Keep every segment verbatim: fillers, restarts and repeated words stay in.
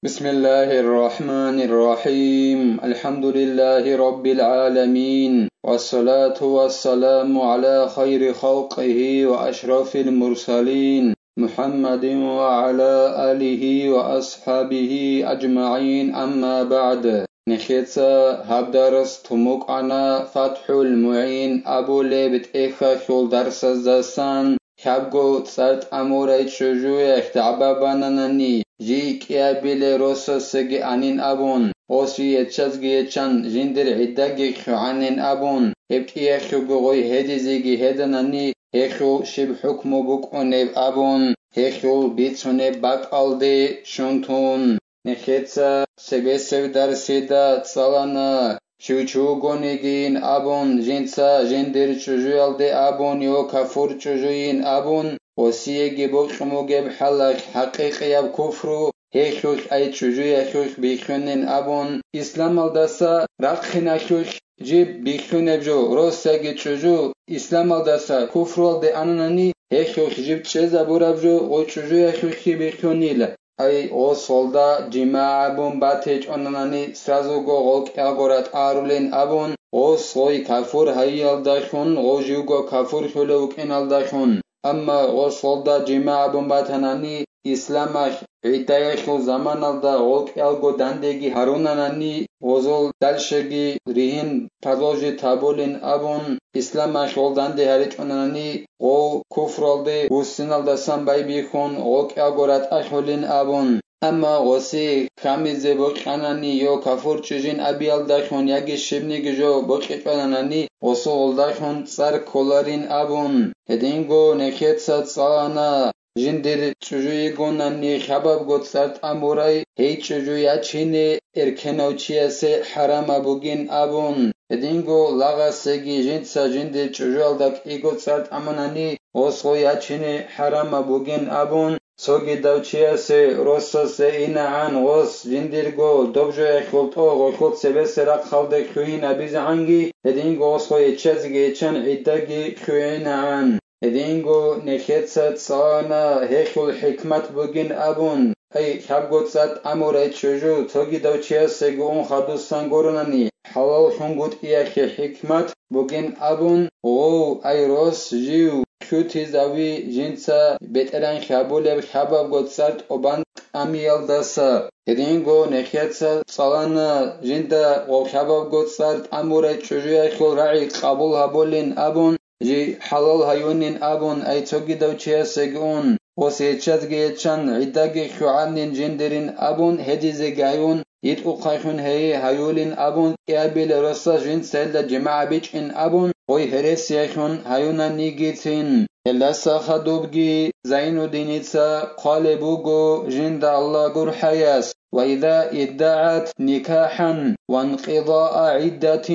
بسم الله الرحمن الرحيم. الحمد لله رب العالمين. والصلاة والسلام على خير خلقه وأشرف المرسلين محمد وعلى آله وأصحابه أجمعين. أما بعد. Нехеца гьаб дарс тумукъана ФатхӀул МугӀин абулеб тӀехьалъул дарсаздасан. Хабго цӀар тӀамурай чӀужуялъ дагӀба бананани, жий кӀиабиле росасеги анин абун, гъосие чазги ечан жиндир гӀиддаги хъугӀанин абун, гьеб кӀиялъуго гъой гьедизеги гьеданани, гьелъул щиб хӀукму букӀунеб абун, гьелъул бицунеб бакӀалде щун тун. Нехеца цебесев дарсида цӀалана, щив чи вугонигийин абун, жинца жиндир чӀужуялде абун, йо кафур чӀужуйин абун, осиеги бокьун бугеб хӀалалъ хӀакъикъияб куфру, гьелъулъ ай чӀужуялъулъ бихьунин абун, исламалдаса рахъиналъулъ жиб бихьунеб жо, росаги чӀужу исламалдаса куфруялде ананани, гьелъулъ жиб чӀезабураб жо гъой чӀужуялъулъги бихьунила. Ай, гъосолда жимагӀ абун батичӀонанани, сразуго гъолкӀиялго ратӀарулин абун, гъос гъой кафур гьайиялдалъун, гъов живго кафур хьулев вукӀиналдалъун. Амма гъосолда жимагӀ абун батанани, исламалъ гӀиддаялъул заманалда гъолкӀиялго дандеги гьарунанани, гъозул дальшеги ригьин продолжить гьабулин абун, исламалъ гъол данде гьаричӀонанани, гъов куфралде вуссиналдасан байбихьун, гъолкӀиялго ратӀалъулин абун. Амма гъоси хьамизе бокьанани, йо кафур чӀужуйин абиялдалъун яги щибниги жо бокьичӀонанани, гъосул гъолдалъун цӀар кколарин абун. Гьединго нехеца цӀалана, жиндир чӀужуйигонани хабабго цӀар тӀамурай, гьей чӀужу ячине эркенав чиясе хӀарамаб бугин абун. Гьединго лагъасеги жинца жиндир чӀужуялда кӀиго цӀар тӀамунани, гъос гъой ячине хӀарамаб бугин абун, цогидав чиясе росасе инагӀан гъос жиндирго доб жояхьул тӀо гъолъул цебесеб рахъалде хъугьин абизегӀанги, гьединго гъос гъой ячазеги ячан гӀиддаги хъугьинагӀан. Гьединго нехеца цӀана гьелъул хӀикмат бугин абун, ай, лъабго цӀар тӀамурай чӀужу цогидав чиясего ун хадусан гуронани, хӀалаллъунгутӀиялъе хӀикмат бугин абун, гъов, ай, рос жив лъутизави жинца бетӀеран хьабулеб лъабабго цӀар тӀубан тӀамиялдаса. Гьединго нехеца цӀалана жинда гъов лъабабго цӀар тӀамурай чӀужуялъул рагӀи къабул гьабулин абун, жий хӀалал гьаюнин абун, ай цогидав чиясеги ун, гъос гьечазги гьечан, гӀиддаги хьугӀанин жиндирин абун, гьедизеги гьаюн, йитӀухъайхун гьей гьаюлин абун, кӀиабиле росас жинца гьелда жимагӀ бичӀин абун, гъой гьересиялъун гьаюнанигицин. Гьелдаса хадубги Зайнуддиница хъвалеб буго жинда Аллагь гурхӀаяс: وإذا ادعت نكاحا وانقضاء عدة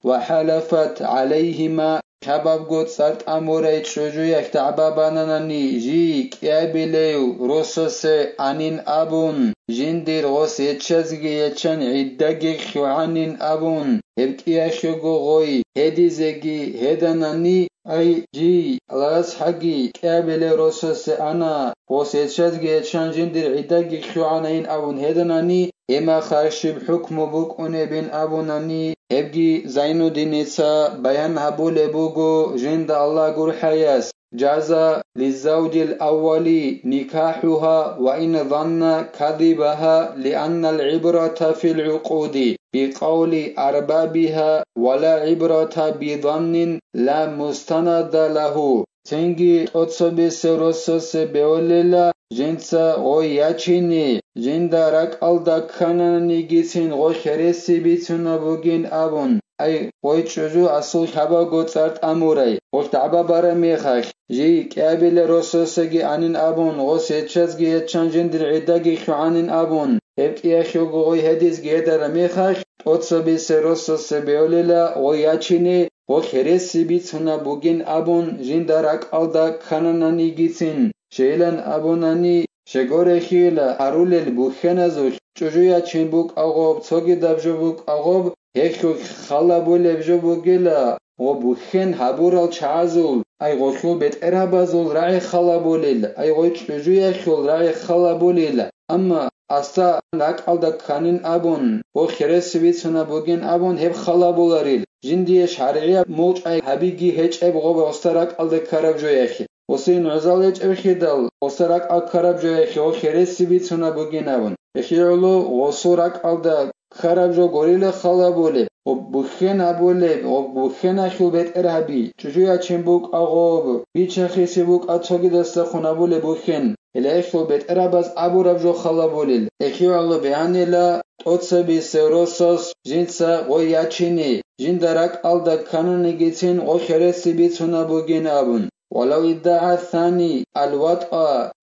وحلفت عليهما, лъабабго цӀар тӀамурай чӀужуялъ дагӀба бананани, жий кӀиабилев росасе анин абун, жиндир гъос гьечазги гьечан гӀиддаги хьугӀанин абун, гьеб кӀиялъуго гъой гьедизеги гьеданани, ай, жий, Аллагьас хӀаги кӀиабилев росасе ана, гъос гьечазги гьечан жиндир гӀиддаги хьугӀанайин абун гьеданани, гьеб мехалъ щиб хӀукму букӀунебин абунани, гьебги Зайнуддиница баян гьабулеб буго жинда Аллагь гурхӀаяс: جاز للزوج الأول نكاحها وإن ظن كذبها، لأن العبرة في العقود بقول أربابها ولا عبرة بظن لا مستند له. Цинги тӀоцебесеб росасе бегьулила, жинца гъой ячине, жинда ракӀалда ккананигицин гъой хереси бицунеб бугин абун, ай, гъой чӀужу асул лъабабго цӀар тӀамурай, гъолъ дагӀба бараб мехалъ, жий кӀиабиле росасеги анин абун, гъос гьечазги гьечан жиндир гӀиддаги хьугӀанин абун, гьеб кӀиялъуго гъой гьедизги гьедараб мехалъ, тӀоцебесеб росасе бегьулила гъой ячине, гъолъ хереси бицунеб бугин абун, жинда ракӀалда ккананигицин, щейилан абунани, щегорехила гьарулел бухьеназулъ чӀужу ячин букӀагъоб, цогидаб жо букӀагъоб, гьелъулъ хал гьабулеб жо бугила, гъо бухьен гьабурал чагӀазул, ай гъолъул бетӀергьабазул рагӀи хал гьабулел, ай гъой чӀужуялъул рагӀи хал гьабулел, амма асда ракӀалда кканин абун, гъо хереси бицунаб бугин абун гьеб хал гьабуларил, жиндие шаргӀияб мугъчӀай гьабиги гьечӀеб гъо гъосда ракӀалда ккараб жояхъе. Гъосие нугӀзал гьечӀеб хидал, гъосда ракӀалда ккараб жояхъе гъо хереси бицунаб бугин абун. Эхиоло гъосул ракӀалда ккараб жо гурила хал гьабулеб, ва бухьен абулеб, ва бухьеналъул бетӀер гьаби, чӀужу ячин букӀа гъоб, бичахиси букӀа цогидасдахъун абулеб бухьен, гьеле гьелъул бетӀерабаз абураб жо хал гьабулел, эхиалъул бегьанила тӀоцебесев росас жинца гъой ячине, жинда ракӀалда ккананигицин гъо хереси бицунаб бугин абун. ولو ادعى الثاني الوطء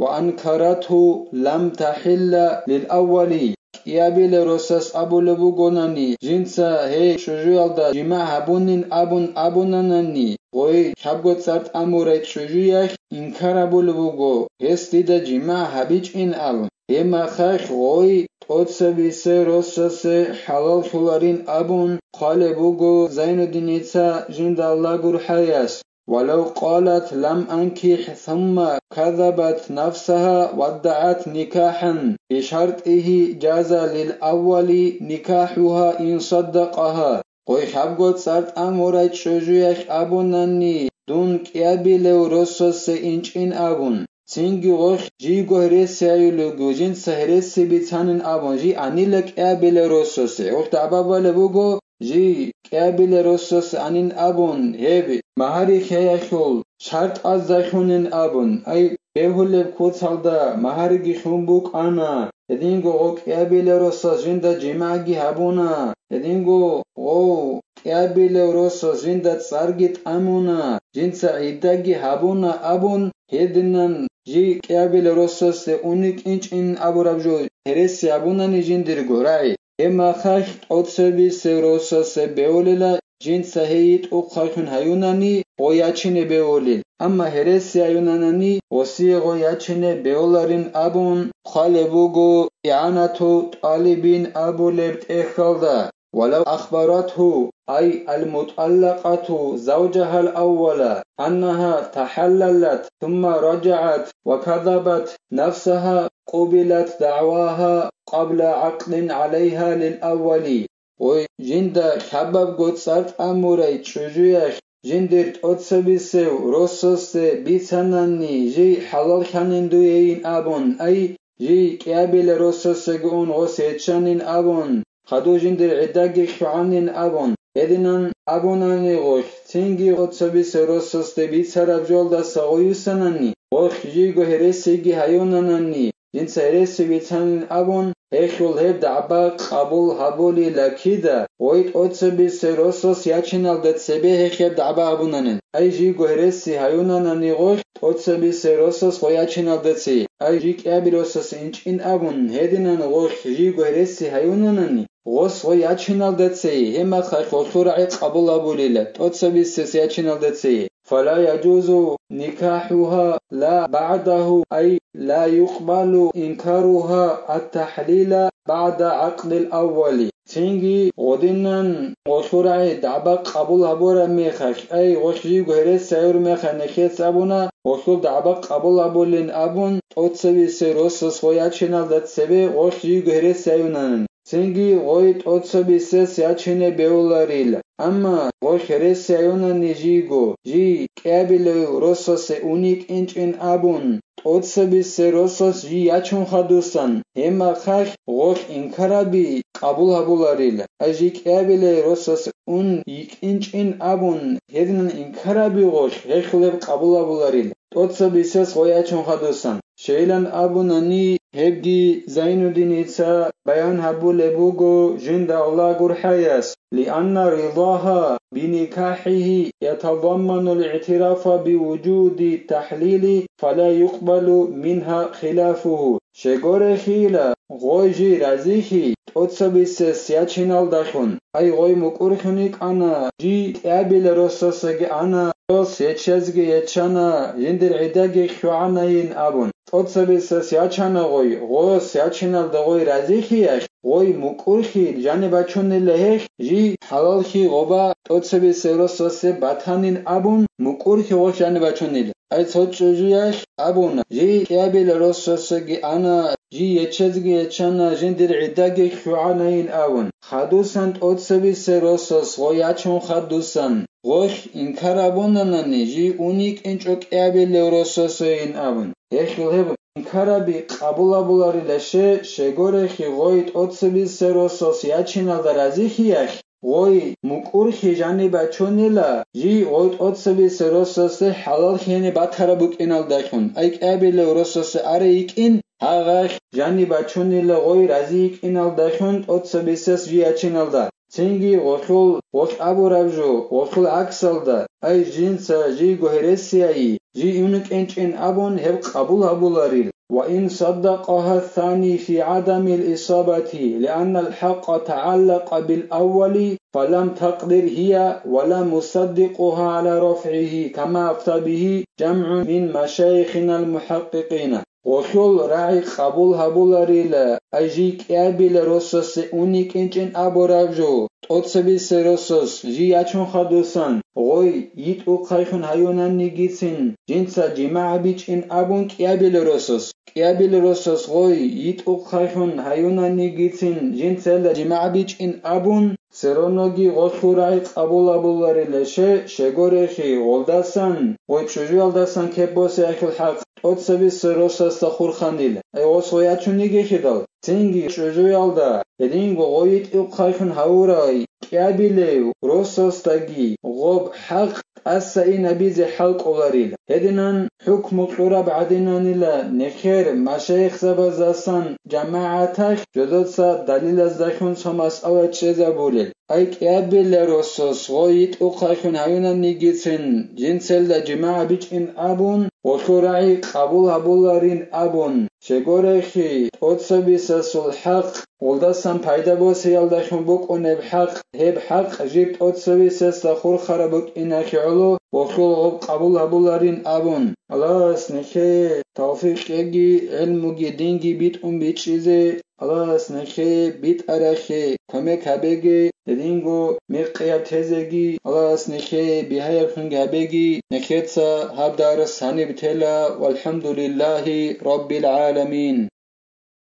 وأنكرته لم تحل للأول. КӀиабилев росас абулеб бугонани, жинца гьей чӀужуялда жимагӀ гьабунин абун абунанани, гъой хӀабго цӀар тӀамурай чӀужуялъ инкар гьабулеб буго, гьес дида жимагӀ гьабичӀин абун. Гьебмахалъ гъой тӀоцебесев росасе хӀалаллъуларин абун хъвалеб буго Зайнуддиница жинда Аллагь гурхӀаяс. ولو قالت: لم أنكح, ثم كذبت نفسها وادعت نكاحا بشرطه جاز للأول نكاحها إن صدقها. Гъой хӀабго цӀар тӀамурай чӀужуялъ абунани, дун кӀиабилев росасе инчӀин абун, цинги гъой жийго гьереси гьаюлев, жинца гьереси бицанин абун, жий анила кӀиабилев росасе. Гъой дагӀба балеб буго, жий кӀиабилев росасе анин абун, гьеб магьари хеялъул шартӀаздалъунин абун, ай, бегьулеб куцалда магьариги хун букӀана, гьединго гъо кӀиабилев росас жинда жимагӀги гьабуна, гьединго гъо кӀиабилев росас жинда цӀарги тӀамуна, жинца гӀиддаги гьабуна абун, гьединан жий кӀиабилев росасде уникӀинчӀин абураб жо гьереси гьабунани жиндирго рагӀи. Гьебмахалъ тӀоцебесев росасе бевулила, жинца гьей йитӀухъаллъун гьаюнани гъо ячине бевулел, амма гьереси гьаюнанани гъосие гъо ячине бевуларин абун хъвалеб буго ИгӀанату ТӀалибин абулеб тӀехьалда. ولو أخبرته، أي المطلقة، زوجها الأول أنها تحللت ثم رجعت وكذبت نفسها قبلت دعواها قبل عقد عليها للأول. Гъой жинда хабабго цӀар тӀамурай чӀужуялъ жиндир тӀоцебесев росасде бицанани, жий хӀалаллъанин дуейин абун, ай, жий кӀиабилев росасеги ун гъос гьечанин абун, хадув жиндир гӀиддаги хьванин абун, гьединан абунани гъой, цинги тӀоцебесев росасде бицараб жоялдаса гъой юсанани, гъой жийго гьересиги гьаюнанани, жинца гьереси бицанин абун, гьелъул гьеб дагӀба къабул гьабулила кида, гъой тӀоцебесев росас ячиналда цебе гьеб дагӀба гьабунанин. Ай жийго гьереси гьаюнанани гъой тӀоцебесев росас гъой ячиналда цей, ай жий кӀиабилев росас инчӀин абун, гьединан гъой жийго гьереси гьаюнанани, гъос гъой ячиналда цей, гьебмахалъ гъолъул рагӀи къабул гьабулила, тӀоцебесес ячиналда цей. فلا يجوز نكاحها لا بعده، أي لا يقبل إنكارها التحليل بعد عقد الأول. Цинги гъодинан гъолъул рагӀи дагӀба къабул гьабураб мехалъ, ай гъолъ жийго гьереси гьаюр мехалъ нехеца абуна, гъолъул дагӀба къабул гьабулин абун, тӀоцебесев росас гъой ячиналда цебе гъолъ жийго гьереси гьаюнанин. Цинги гъой тӀоцебесес ячине бевуларила. Амма гъой хереси гьаюнани жийго, жий кӀиабилев росасе уникӀинчӀин абун, тӀоцебесев росас жий ячун хадусан, гьебмахалъ гъолъ инкараби къабул гьабуларила. Ай жий кӀиабилев росас ун йикӀинчӀин абун, гьединан инкараби гъолъ гьелъул гьеб къабул гьабуларила. ТӀоцебесес гъой ячун хадусан. Щайилан абунани, гьебги Зайнуддиница баян гьабулеб буго жинда Аллагь гурхӀаяс: لأن رضاها بنكاحه يتضمن الاعتراف بوجود التحليل فلا يقبل منها خلافه. Щайгурелъила, гъой жий разилъи тӀоцебесес ячиналдалъун, ай гъой мукӀурлъун йикӀана, жий кӀиабилев росасеги ана, рос гьечӀезги гьечӀана, жиндир гӀидаги хьвагӀанайин абун. тӀоцебесас ячана гъой, гъос ячиналда гъой разихьиялъ, гъой мукӀурхьи жаниб бачунила гьелъ, жий хӀалалхьи гъоба тӀоцебесел росасе батанин абун, мукӀурхьи гъос жаниб бачунила. Ай цо чӀужуялъ абуна, жий кӀиабилел росасеги ана, жий ячезеги ячана, жиндир гӀиддаги хьугӀанайин абун. Хадусан тӀоцебесел росас гъой ячун хадусан. Гъолъ инкар абунанани, жий ун йикӀинчӀо кӀиабилев росасейин абун. Гьелъул гьеб инкараби къабул абуларила ще, щегорехи гъой тӀоцебесел росас ячиналда разихьиялъ, гъой мукӀурхьи жаниб бачунила, жий гъой тӀоцебесел росасе хӀалаллъине батараб букӀиналдалъун, ай кӀиабилев росасе аре йикӀин, гьагъалъ жаниб бачунила гъой рази йикӀиналдалъун тӀоцебесас жий ячиналда. Цинги гъолъул, гъолъ абураб жо, гъолъул гӀаксалда, ай жинца жийго гьересияй, жий ун йикӀинчӀин абун гьеб къабул гьабуларил. وإن صدقها الثاني في عدم الإصابة، لأن الحق تعلق بالأول، فلم تقدر هي، ولا مصدقها على رفعه، كما أفتى به جمع من مشايخنا المحققين. Гъолъул рагӀи къабул гьабуларила, ай жий кӀиабилел росасе ун йикӀинчӀин абураб жо, тӀоцебесел росас жий ячун хадусан, гъой йитӀухъайхун гьаюнанигицин, жинца жимагӀ бичӀин абун кӀиабилел росас, кӀиабилел росас гъой йитӀухъайхун гьаюнанигицин, жинцала жимагӀ бичӀин абун, Цероноги гъолъул рагӀи къабул абуларила ще, щегорехи, гъолдасан, гъой чӀужуялдасан кеп босиялъул хӀакъ тӀоцебесел росасда хурханила, ай гъос гъой ячун йигехидал, цинги чӀужуялда, гьединго гъой йитӀухъайхун гьавурай, кӀиабилев росасдаги гъоб хӀакъ тӀаса инабизе хӀал кӀоларила. Гьединан хӀукму кьураб гӀадинанила нехер машайихзабаздасан жамагӀаталъ жодоца далилаздалъун цо масъала чӀезабулел. Ай кӀиабилел росас гъой йитӀухъайхун гьаюнанигицин, жинцелда жимагӀ бичӀин абун, гъолъул рагӀи къабул гьабуларин абун, щегорехи, тӀоцебесасул хӀакъ гъолдасан пайда босиялдалъун букӀунеб хӀакъ, гьеб хӀакъ жиб тӀоцебесасда хурхараб букӀиналъе гӀоло гъолъул гъоб къабул гьабуларин абун. Аллагьас нехее тавфикъ кьеги, гӀилмуги динги битӀун бичӀчӀизе, Аллагьас нехее битӀарахъе кумек гьабеги, гьединго мекъияб тезеги Аллагьас нехее бигьаябхъинги гьабеги, нехеца гьаб дарс гьаниб тела, валхӀамдулиллагьи раббил гӀаламин.